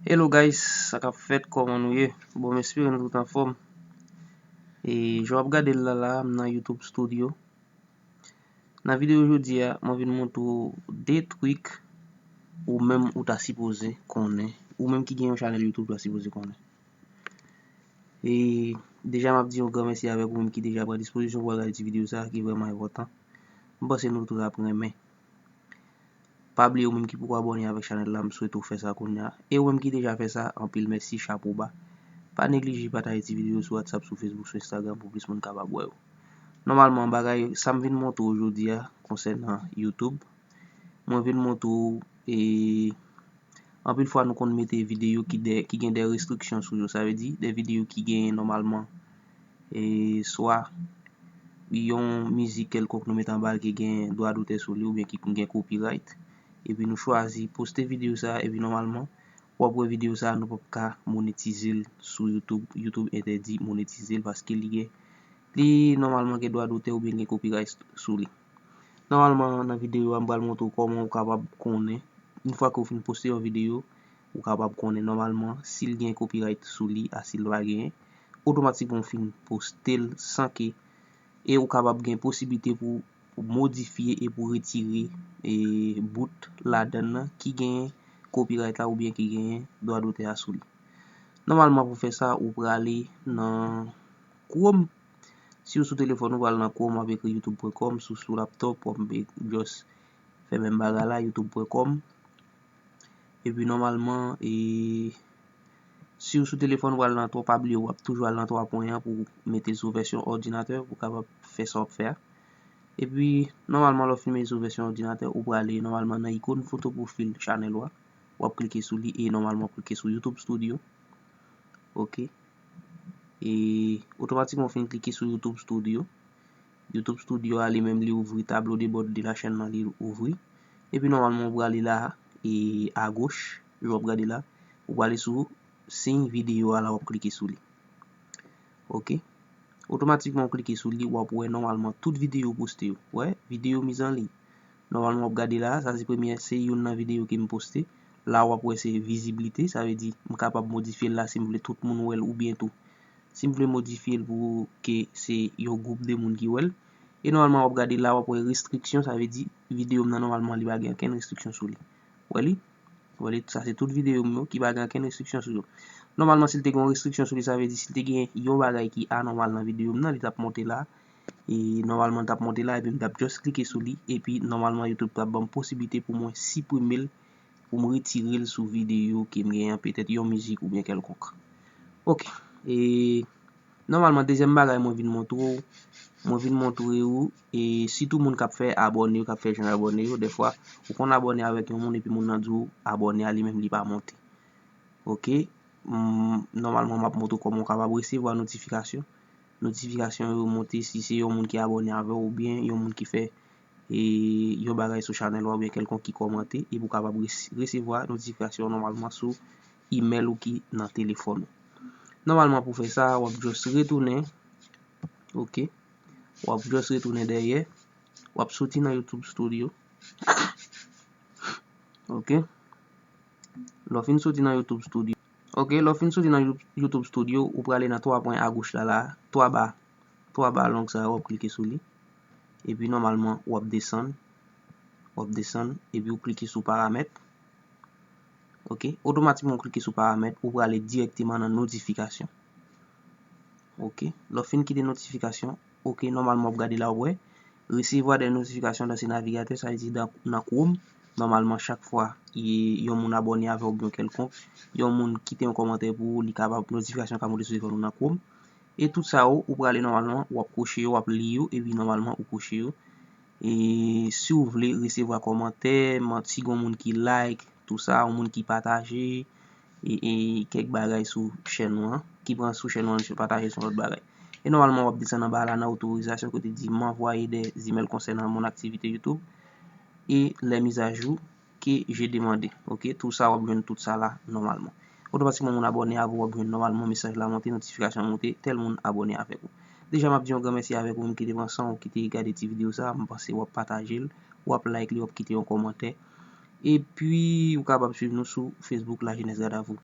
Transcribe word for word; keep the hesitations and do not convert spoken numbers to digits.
Hello guys, sa k ap fèt, kòman nou ye? Bon, m espere nou tout anfòm. E jan w ap gade l la, la, m nan YouTube Studio. Nan videyo jodi a, mwen vin montre w de trik ou menm ou ta sipoze konnen. Ou menm ki gen yon chanèl YouTube, ou ta sipoze konnen. E deja, m ap di yon gran mèsi avèk ou menm ki deja pran dispozisyon pou w al gade ti videyo sa a, ki vrèman enpòtan. M panse nou tout ap renmen. Pa bliye, ou menm ki poko abòne avèk chanèl la, m swete w fè sa kounye a. E ou menm ki deja fè sa, anpil mèsi, chapo ba. Pa neglije pataje ti videyo sou WhatsApp, sou Facebook, sou Instagram pou plis moun kapab wè yo. Nòmalman, bagay sa m vin montre w jodi a konsènan YouTube, mwen vin montre w, e, anpil fwa nou konn mete videyo ki de, ki gen de restriksyon sou yo. Sa vle di, de videyo ki gen nòmalman, e, swa yon mizik kèlkonk nou mete anba l ki gen dwa dotè sou li oubyen ki gen copyright. Epi nou chwazi poste videyo sa a, epi nòmalman, w ap wè videyo sa a, nou p ap ka monetize l sou YouTube. YouTube entèdi monetize l paske li gen, li nòmalman gen dwa dotè oubyen gen copyright sou li. Nòmalman, nan videyo a, m pral montre w kòman ou kapab konnen, yon fwa ke w fin poste yon videyo, ou kapab konnen nòmalman si l gen copyright sou li a si l pa genyen. Otomatikman, ou fin poste l san ke, e ou kapab gen posiblite pou, pou modifye e pou retire, e, bout ladan l nan ki genyen copyright la oubyen ki genyen dwa dotè a sou li. Nòmalman, pou fè sa, ou prale nan Chrome. Si w sou telefòn, ou pral nan Chrome, w ap ekri youtube pwen kòm. Si w sou laptop, w ap e-, just fè menm bagay la, youtube pwen kòm. Epi nòmalman, e, si w sou telefòn, w pral nan twa, pa bliye, w ap toujou al nan twa pwen an pou w mete l sou vèsyon òdinatè pou w kapab fè sa w ap fè a. Epi nòmalman, lè w fin mete l sou vèsyon òdinatè, ou prale nòmalman nan ikòn foto pwofil chanèl ou a. W ap klike sou li e nòmalman w ap klike sou YouTube Studio. Ok. E otomatikman w fin klike sou YouTube Studio. YouTube Studio a li menm li ouvri, tablo de bò de la chèn nan li ouvri. Epi nòmalman w prale la, e agoch, jan w ap gade la, ou prale sou siy videyo a la, w ap klike sou li. Ok. Otomatikman w klike sou li, w ap wè nòmalman tout videyo w poste yo. Wè, videyo mizanliy. Nòmalman w ap gade la, sa se premye, se youn nan videyo ke m poste. La w ap wè se viziblite, sa vle di m kapab modifye l la si m vle tout moun wè l oubyen tou si m vle modifye l pou ke se yon gwoup de moun ki wè l. E nòmalman w ap gade la, w ap wè restriksyon, sa vle di videyo m nan nòmalman li pa gen okenn restriksyon sou li. Wè li? Wè li, sa se tout videyo m yo ki pa gen okenn restriksyon sou yo. Nòmalman, si l te gen yon restriksyon sou li, sa vle di si l te gen yon bagay ki anòmal nan videyo m nan, li t ap monte la. E nòmalman, l t ap monte la, epi m t ap just klike sou li, epi nòmalman, YouTube t ap ban m posiblite pou mwen siprime l, pou m retire l sou videyo ke m genyen, petèt yon mizik oubyen kèlkonk. Ok. E nòmalman, dezyèm bagay mwen vin montre w, mwen vin montre w, e sitou moun k ap fè abòne yo, k ap fè jan abòne yo, dèfwa, ou konn abòne avèk yon moun, epi moun nan di w abòne a li menm li pa monte. Ok. Mm, nòmalman, m ap montre w kòman w kapab resevwa notifikasyon. Notifikasyon yo monte si se yon moun ki abòne avè w oubyen yon moun ki fè, e, yon bagay sou chanèl ou oubyen kèlkonk ki kòmante, epi w kapab resi-, resevwa notifikasyon nòmalman sou imèl ou ki nan telefòn ou. Nòmalman, pou fè sa, w ap just retounen. Ok. W ap just retounen dèyè. W ap soti nan YouTube Studio. Ok. Lè w fin soti nan YouTube Studio. Ok, lè w fin soti nan You-, YouTube Studio, ou prale nan twa pwen agoch la, la, twa ba, twa ba long sa yo, w ap klike sou li. Epi nòmalman, w ap desann. W ap desann, epi w klike sou paramèt. Ok, otomatikman w klike sou paramèt, ou prale dirèkteman nan notifikasyon. Ok, lè w fin kite notifikasyon, ok, nòmalman w ap gade la, w ap wè, resevwa de notifikasyon dan se navigatè, sa vle di dan, nan Chrome, nòmalman chak fwa, e, yon moun abòne avè w oubyen kèlkonk, yon moun kite yon kòmantè pou ou, li kapab, notifikasyon ka monte sou telefòn ou nan Chrome. E tout sa yo, ou prale nòmalman, w ap koche yo, w ap li yo, epi nòmalman ou koche yo. E si w vle resevwa kòmantè, manti, gon moun ki like, tou sa, yon moun ki pataje, e, e kèk bagay sou chèn ou an, ki pran sou chèn ou an, pataje se yon lòt bagay. E nòmalman, w ap desann anba la nan otorizasyon kote di m'envoyer des emails concernant mon activité YouTube et les mises à jour que j'ai demandé. Ok, tou sa, w ap jwenn tout sa la nòmalman. Otomatikman, moun abòne avè w, w ap jwenn nòmalman mesaj la monte, notifikasyon an monte, tèl moun abòne avèk ou. Deja, m ap di yon gran mèsi avèk ou menm ki te pran san w, ki te gade ti videyo sa, m panse w ap pataje l, w ap like li, w ap kite yon kòmantè. Epi, ou kapab swiv nou sou Facebook, La Jeunesse Garde à Vous.